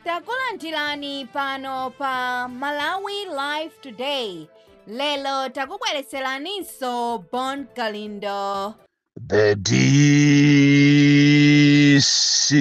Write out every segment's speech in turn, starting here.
Takulandirani pano pa Malawi Live Today. Lero takubweretseraninso Bon Kalindo. The DC.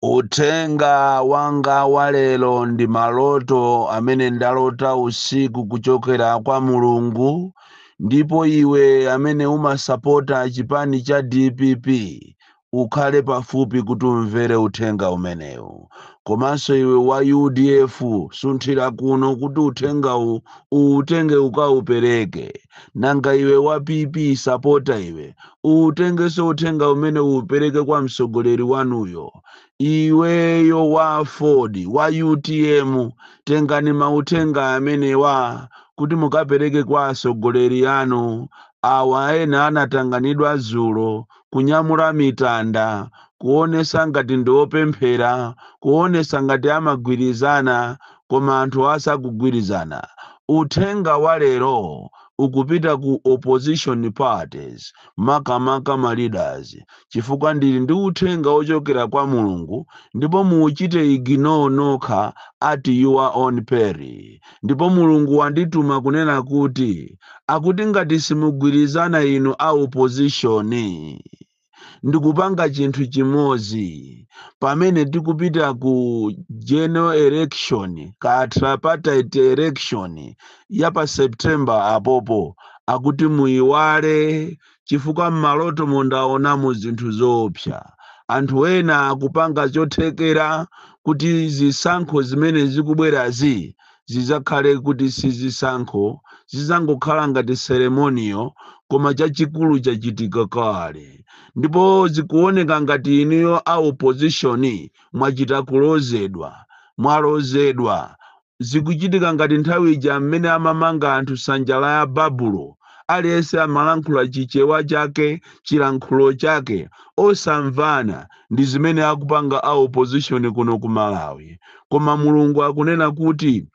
Uthenga wanga wa lero ndi maloto amene ndalota usiku kuchokera kwa Mulungu. Ndipo iwe amene umasapota chipani cha DPP, ukhale pafupi kuti umvere uthenga umenewu. Komanso iwe wa UDF, sunthira kuno kuti uthengawu uwutenge ukawupereke. Nanga iwe wa PP supporter, iwe uwutengenso uthenga umene uwupereke kwa mtsogoleri wanuyo. Iweyo wa AFORD, wa UTM, tengani mauthenga amenewa kuti mukapereke kwa atsogoleri anu. Awa ena anatanganidwa dzulo kunyamula mitanda, kuonesa ngati ndi opemphera, kuonesa ngati amagwirizana, koma anthu asakugwirizana. Uthenga wa lero ukupita ku opposition parties, makamaka ma leaders, chifukwa ndili ndi uthenga ochokera kwa Mulungu, ndipo muuchite ignore nokha at your own peril. Ndipo Mulungu wandituma kunena kuti akuti ngati simugwirizana inu a opposition, ndikupanga chinthu chimodzi pamene tikupita ku general election ka tripartite election ya pa September apopo, akuti muyiwale, chifukwa m'maloto mundaonamo zinthu zoopsa. Anthu ena akupanga chothekera kuti zisankho zimene zikubwerazi zizakhale kuti sizisankho, zizangokhala ngati ceremonial, koma chachikulu chachitika kale. Ndipo zikuoneka ngati inuyo a opposition mwachita kulozedwa, mwalozedwa. Zikuchitika ngati nthawi ija mmene amamanga anthu nsanja ya Babulo, aliyense amalankhula Chichewa chake, chilankhulo chake, osamvana. Ndi zimene akupanga a opposition kuno ku Malawi. Koma Mulungu akunena kuti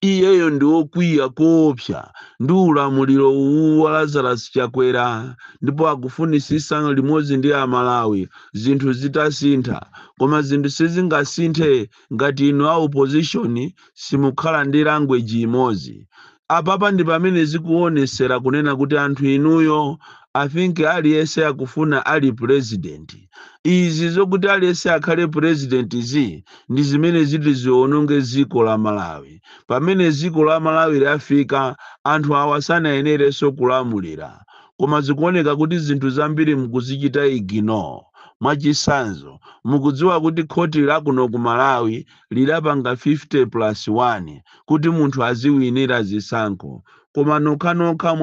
iyeyo ndi wokwiya koopsa ndi ulamuliro uwu wa Lazarus Chakwera, ndipo akufunisisa limodzi ndi Amalawi zinthu zitasintha. Koma zinthu sizingasinthe ngati inu a opposition simukhala ndi language imodzi. Apapa ndi pamene zikuonesera kunena kuti anthu inuyo, I think aliyense akufuna ali president. Izi zokuti aliyense akhale president zi ndi zimene ziti ziononge dziko la Malawi. Pamene dziko la Malawi lafika, anthu awa sanayenerenso kulamulira, koma zikuoneka kuti zinthu zambiri mukuzichita ignore. Mwachisanzo, mukudziwa kuti khoti lakuno ku Malawi lidapanga 50 plus 1 kuti munthu aziwinira zisankho, koma nokhanokha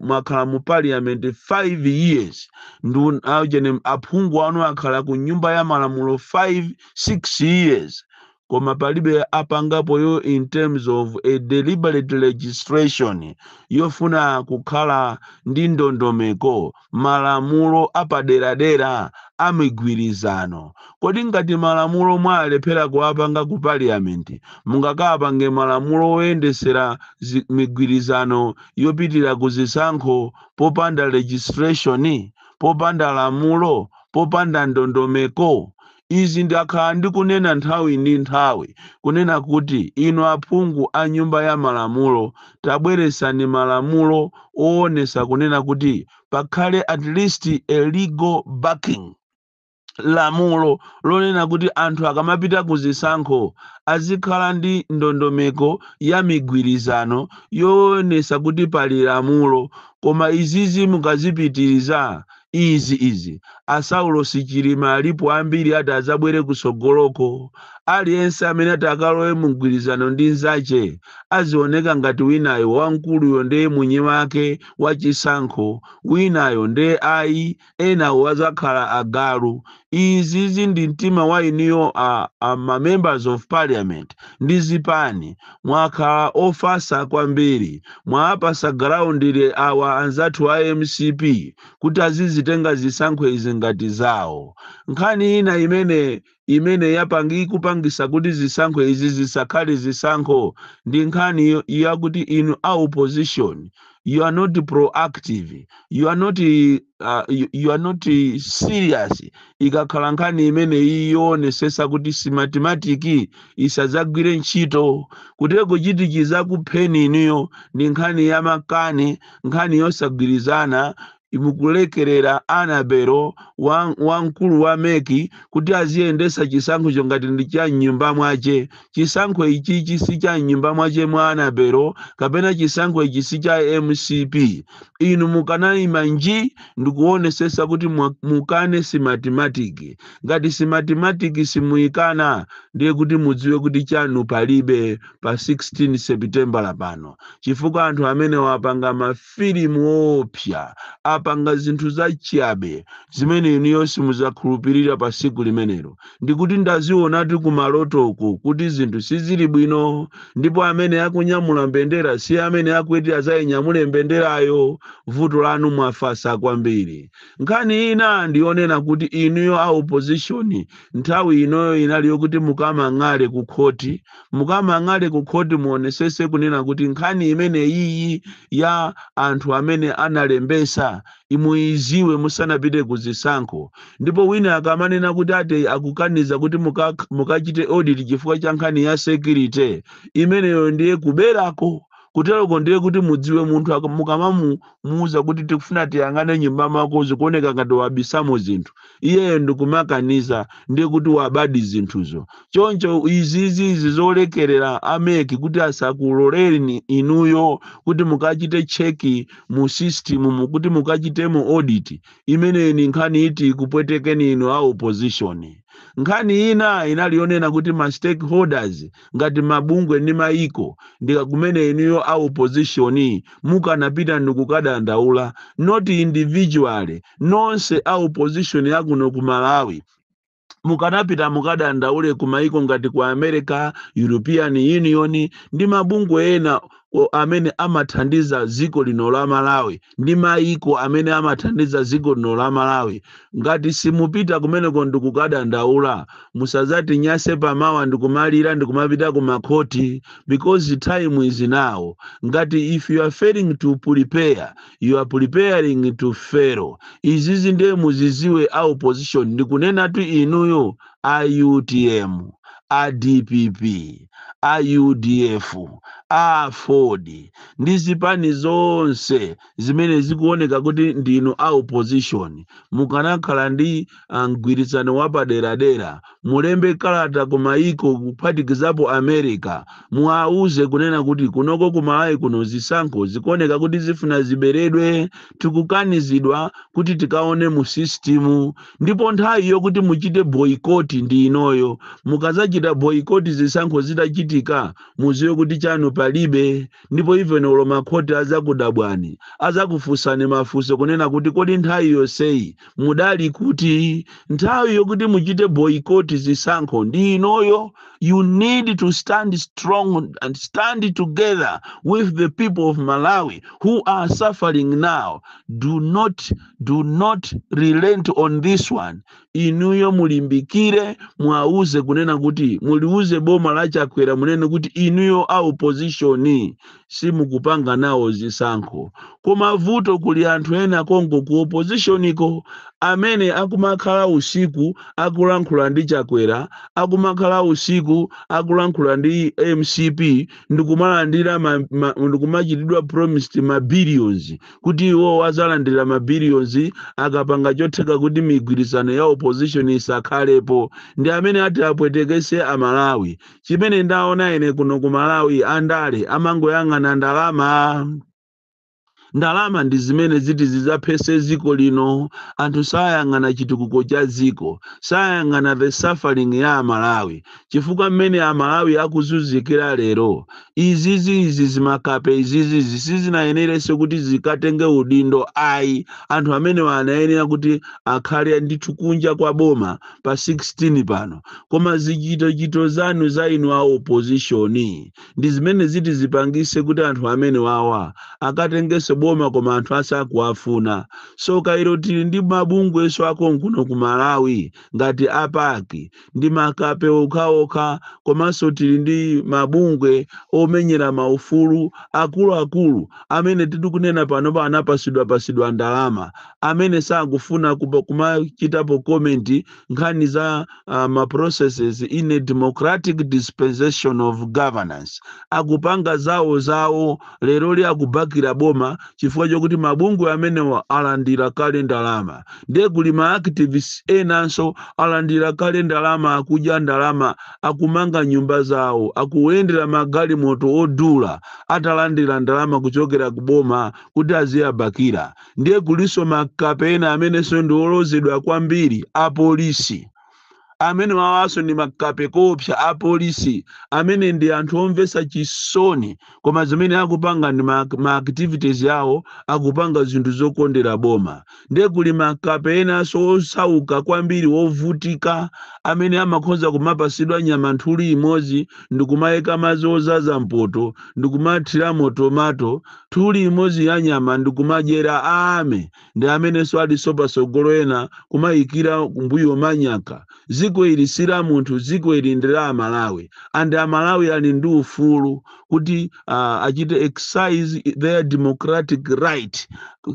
mwakhala mu parliament 5 years, ndu achene aphungu anu akhala ku Nyumba ya Malamulo 5 6 years, koma palibe apangapoyo in terms of a deliberate legislation yofuna kukhala ndi ndondomeko, malamulo apaderadera a migwirizano. Kodi ngati malamulo mwalephera kuwapanga ku parliament, mungakapange malamulo oyendesera migwirizano yopitira ku zisankho popanda legislation, popanda lamulo, popanda ndondomeko? Izi ndakhala ndikunena nthawi ndi nthawi kunena kuti inu aphungu a Nyumba ya Malamulo, tabweresani malamulo owonesa kunena kuti pakhale at least a legal backing, lamulo lonena kuti anthu akamapita ku zisankho azikhala ndi ndondomeko ya migwirizano yoonesa kuti pali lamulo. Koma izizi mukazipitiriza izi, asaulosi Chilima alipo ambiri ati adzabwere kusogoloko. Aliyense amene ati akalowe mu mgwirizano ndi nzache azioneka ngati winayo wamkuluyo ndiye mwini wake wachisankho, winayo ndiye ayi, enawo azakhala agalu. Izizi ndi mtima wa inuyo a ma members of parliament ndi zipani. Mwakhala ofasa kwambiri, mwapasa ground awa anzathu a MCP kuti azizitenga zisankho izi ngati zawo. Nkhani ina imene ikupangisa kuti zisankho izi zisakhale zisankho ndi nkhani yakuti inu a opposition You are not proactive, you are not serious. Ikakhala nkhani imene iyonesesa kuti Smartmatic isadzagwire ntchito, kuteko chiti chizakupheni inuyo ndi nkhani ya makani, nkhani yosagwirizana. Mukulekerera Annabel, wamkulu wa MEC, kuti aziyendesa chisankhocho ngati ndi cha mnyumba mwace. Chisankho ichichi si cha mnyumba mwace mwa Annabel, kapena chisankho ichi si cha MCP. Inu mukanayima nji ndikuonesesa kuti mukane Smartmatic. Ngati Smartmatic simuyikana, ndiye kuti mudziwe kuti chanu palibe pa 16 Seputembala pano, chifukwa anthu amene wapanga mafilimu opsa, apanga zinthu zachabe zimene inuyo simudzakhulupirira pa siku limenelo. Ndikuti ndazionatu kumalotoko kuti zinthu sizili bwino, ndipo amene akunyamula mbendera si amene akuti azayinyamule mbenderayo. Vuto lanu mwafasa kwambiri. Nkhani ina ndionena kuti inuyo a opposition, nthawi inoyo inali yokuti mukamang'ale ku khoti, mukamang'ale ku khoti, muonesese kunena kuti nkhani imene iyi ya anthu amene analembesa imuiziwe musanapite ku zisankho. Ndipo wina akamanena kuti ati akukaniza kuti mukachite audit chifukwa cha nkhani ya security, imeneyo ndiye kuberako. Kuteroko ndiye kuti mudziwe munthu mukamamuuza kuti tikufuna tiyang'ane nyumba mwako, zikuoneka ngati wabisamo zinthu, iyeyo ndikumakaniza, ndiye kuti wabadi zinthuzo. Choncho izizi izi zolekerera a MEC kuti asakuloleni inuyo kuti mukachite check mu system, kuti mukachitemo audit, imeneyi ni nkhani iti ikupwetekeni inu a opposition. Nkhani ina inali yonena kuti ma stakeholders ngati mabungwe ndi maiko ndika kumene inuyo a opposition mukanapita ndikukadandaula, not individually. Nonse a opposition yakuno ku Malawi mukanapita mukadandaule ku maiko ngati ku America, European Union ndi mabungwe ena amene amathandiza dziko lino la Malawi, ndi maiko amene amathandiza dziko lino la Malawi. Ngati simupita kumeneko ndikukadandaula, musazati nyase pamawa ndikumalira ndikumapita ku makhoti, because time is now. Ngati if you are failing to prepare, you are preparing to fail. Izizi ndiye muziziwe a opposition. Ndikunenatu inuyo a UTM, a DPP, a UDF, a AFORD ndi zipani zonse zimene zikuoneka kuti ndinu a opposition, mukanakhala ndi mgwirizano wapaderadera, mulembe kalata ku maiko kuphatikizapo America, muwauze kunena kuti kunoko ku Malawi kuno zisankho zikuoneka kuti zifuna ziberedwe, tikukanizidwa kuti tikaone mu system. Ndipo nthawi yokuti muchite boycott ndi inoyo. Mukazachita boycott zisankho zitachitika, muziwe kuti chanu palibe. Ndipo even olo makhoti azakudabwani, azakufunsani mafunso kunena kuti kodi nthawi yonseyi mudali kuti? Nthawi yokuti muchite boycott zisankho ndi inoyo. You need to stand strong and stand together with the people of Malawi who are suffering now. Do not relent on this one. Inuyo mulimbikire, mwauze kunena kuti muliuze boma la Chakwera, munene kuti inuyo a opposition simukupanga nawo zisankho. Koma vuto kuli anthu ena konko ku oppositioniko amene akumakhala usiku akulankhula ndi Chakwera, akumakhala usiku akulankhula ndi MCP, ndikumalandira ndikumachitidwa promised ma billions, kuti iwo azalandira ma billions akapanga chotheka kuti migwirizano ya opposition isakhalepo. Ndi amene ati apwetekese Amalawi. Chimene ndaona ine kuno ku Malawi, andale amangoyang'ana ndalama. Ndalama ndi zimene ziti zidzaphese dziko lino. Anthu sayang'ana chitukuko cha dziko, sayang'ana the suffering ya Amalawi, chifukwa mmene Amalawi akuzunzikira lero, izizi izi zimakape izizizi sizinayenerenso kuti zikatenge udindo ayi. Anthu amene anayenera kuti akhale ndithu kunja kwa boma pa 16 pano. Koma zichitochito zanu za inu a opposition ndi zimene ziti zipangise kuti anthu amene wawa akatengenso. kuboma koma anthu asakuwafuna. So kairo tili ndi mabungweso akonkuno ku Malawi ngati apaki ndi makape okhaokha, komanso tili ndi mabungwe omenyera maufulu akuluakulu amene titikunena panopa anapasidwapasidwa ndalama, amene sakufuna kumachitapo comment nkhani za ma processes in a democratic dispensation of governance. Akupanga zawo zawo. Lero li akubakira boma chifukwa chokuti mabungwe amenewa alandira kale ndalama. Ndiye kuli ma activists enanso alandira kale ndalama, akudya ndalama, akumanga nyumba zawo, akuyendera magalimoto odula atalandira ndalama kuchokera kuboma kuti aziyabakira. Ndiye kuliso makape ena amenenso ndi olozedwa kwambiri, apolisi amene wawaso ndi makape kopsa. Apolisi amene ndi anthu omvetsa chisoni, koma zimene akupanga ndi ma activities yawo, akupanga zinthu zokondera boma. Ndiye kuli makape enanso osauka kwambiri, ovutika, amene amakhoza kumapasidwa nyama nthuli imodzi ndikumayika madzi ozaza mpoto ndikumathiramo tomato, nthuli imodzi ya nyama ndikumadyera ame, ndi amenenso aliso pasogolo, ena kumayikira kumbuyo manyaka. Dziko ili si la munthu, dziko ili ndi la Amalawi, and Amalawi ali ndi ufulu kuti achite exercise their democratic right,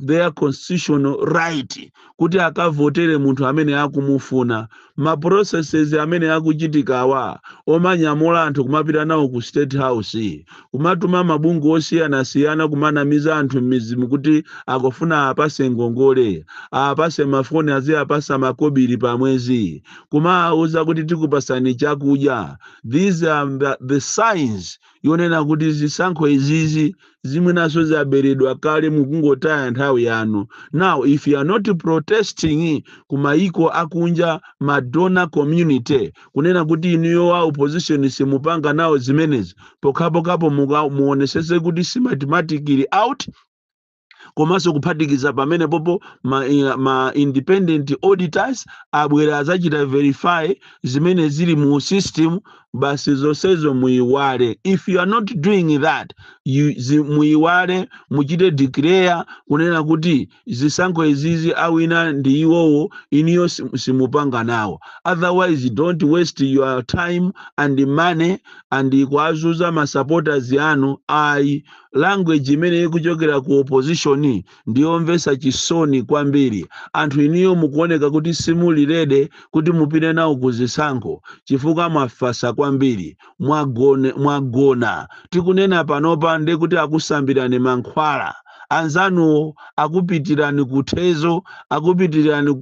their constitutional right, kuti akavotere munthu amene akumufuna. Ma processes amene akuchitikawa omanyamula anthu kumapita nawo ku State House, kumatuma mabungwe osiyanasiyana kumanamiza anthu m'mizimu kuti akufuna apase ngongole, apase mafoni, aziyapasa makobiri pamwezi, kumawuza kuti tikupasani chakudya, these are the signs yonena kuti zisankho izizi zimwenaso zaberedwa kale, mukungotaya nthawi yanu. Now if you are not protesting kumayiko akunja, ma donor community, kunena kuti inuyo wa opposition simupanga nawo zimenezi, pokhapokhapo muonesese kuti Smartmatic ili out, komanso kuphatikiza pamene popo ma independent auditors abwera azachita verify zimene zili mu system, basi zonsezo muyiwale. If you are not doing that, muyiwale, muchite declare kunena kuti zisankho izizi awina ndi iwowo, iniyo simupanga nawo. Otherwise don't waste your time and money and kuazuza ma supporters anu, ayi. Language imene ikuchokera ku opposition ndiyomvetsa chisoni kwambiri. Anthu iniyo mukuoneka kuti simuli ready kuti mupite nawo ku zisankho chifukwa mwafasa kwambiri, mwagona. Tikunena panopa ndi kuti akusambirani mankhwala, anzanuwo akupitirani kuthezo, akupitirani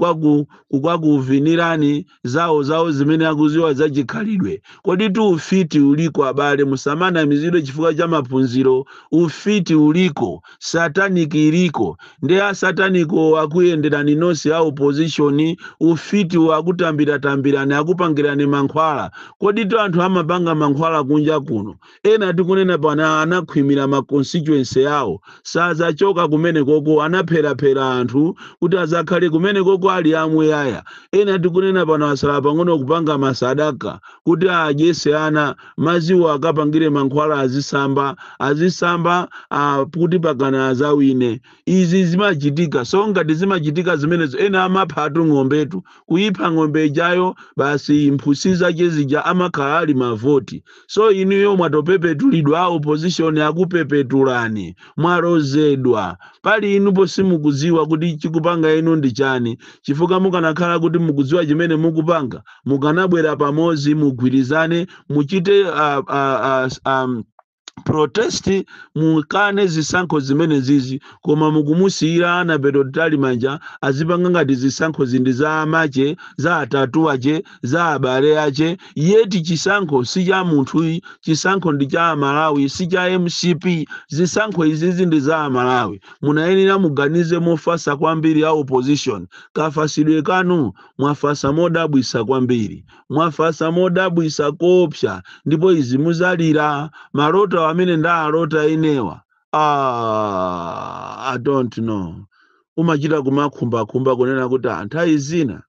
kwakuvinirani zawo zawo zimene akuziwa zachikhalidwe. Kodi tu ufiti uliko, abale? Musamanamizidwe chifukwa cha maphunziro. Ufiti uliko, satanic iliko, ndi asataniko akuyenderani nonse a opposition. Ufiti akutambira-tambirani, akupangirani mankhwala. Kodi tu anthu amapanga mankhwala kunja kuno, ena tikunena pana anakhwimira ma constituency yawo, sazachoka kumene koko, anapherapera anthu kuti azakhale kumene koko ali amuyaya. Ena tikunena pano asala pang'ono kupanga masadaka kuti adyese ana maziwo, akapangire mankhwala, azisamba azisamba kuti pakana azawine. Izi zimachitika. So ngati zimachitika zimenezo, ena amaphatu ng'ombetu, kuyipha ng'ombe ijayo basi, mphusi zache zija amakhala ali mavoti. So inuyo mwatopepetulidwa, opposition akupepetulani, mwalozedwa. Pali inupo simukudziwa kuti chikupanga inu ndi chani, chifukwa mukanakhala kuti mukudziwa chimene mukupanga, mukanabwera pamodzi, mugwirizane, muchite protest, mukane zisankho zimene zizi. Koma mukumusiyira Annabel Mtalimanja azipanga ngati zisankho zindi za amache, za atatu ache, za abale ache, yeti chisankho si cha munthu, chisankho ndi cha Amalawi, si cha MCP. Zisankho izizi ndi za Amalawi. Munayenera muganize mofasa kwambiri a opposition. Kafasidwe kanu mwafasa modabwisa kwambiri, mwafasa modabwisa kopsa, ndipo izi muzalira. Maloto amene ndaalota inewa, ah, I don't know, umachita kumakhumbakhumba kunena kuti nthawi zina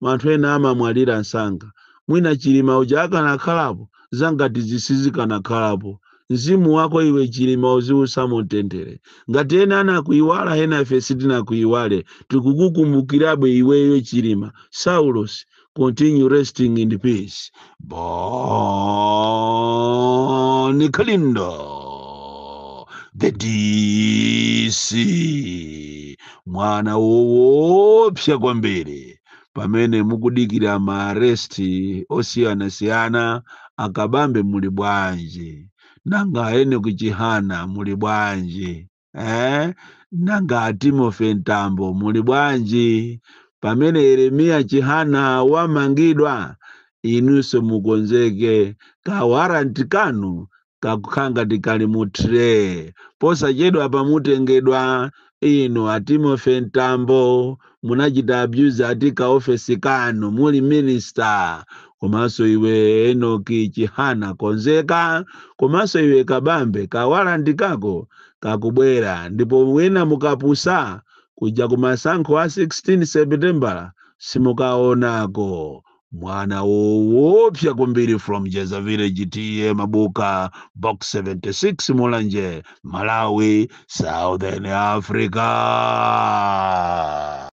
anthu ena amamwalira msanga. Mwina Chilima uja akanakhalapo, zangati zisizikanakhalapo. Mzimu wako iwe Chilima uziusa mumtendere. Ngati ena anakuiwala, ena ife sitinakuiwale, tikukukumbukirabe iweyo Chilima. Saulos, continue resting in peace. Bon Kalindo, the DC, mwana woopsa kwambiri. Pamene mukudikira ma arrest osiyanasiyana, akabambe muli bwanji? Nanga Enoch Chihana muli bwanji, eh? Nanga Timothy Ntambo muli bwanji? Pamene Yeremiya Chihana wamangidwa, inunso mukonzeke, ka warrant kanu kakukhala ngati kali mu tray, posachedwa pamutengedwa. Inu a Timothy Ntambo munachita abuse ati ka ofesi kanu muli minister. Komanso iwe Enoch Chihana, konzeka. Komanso iwe Kabambe, ka warrant kako kakubwera, ndipo wina mukapusa kuja kumasankho a 16 September simukaonako. Mwana woopsa kwambiri from Jeza Village, T/A Mabuka, Box 76, Mulanje, Malawi, Southern Africa.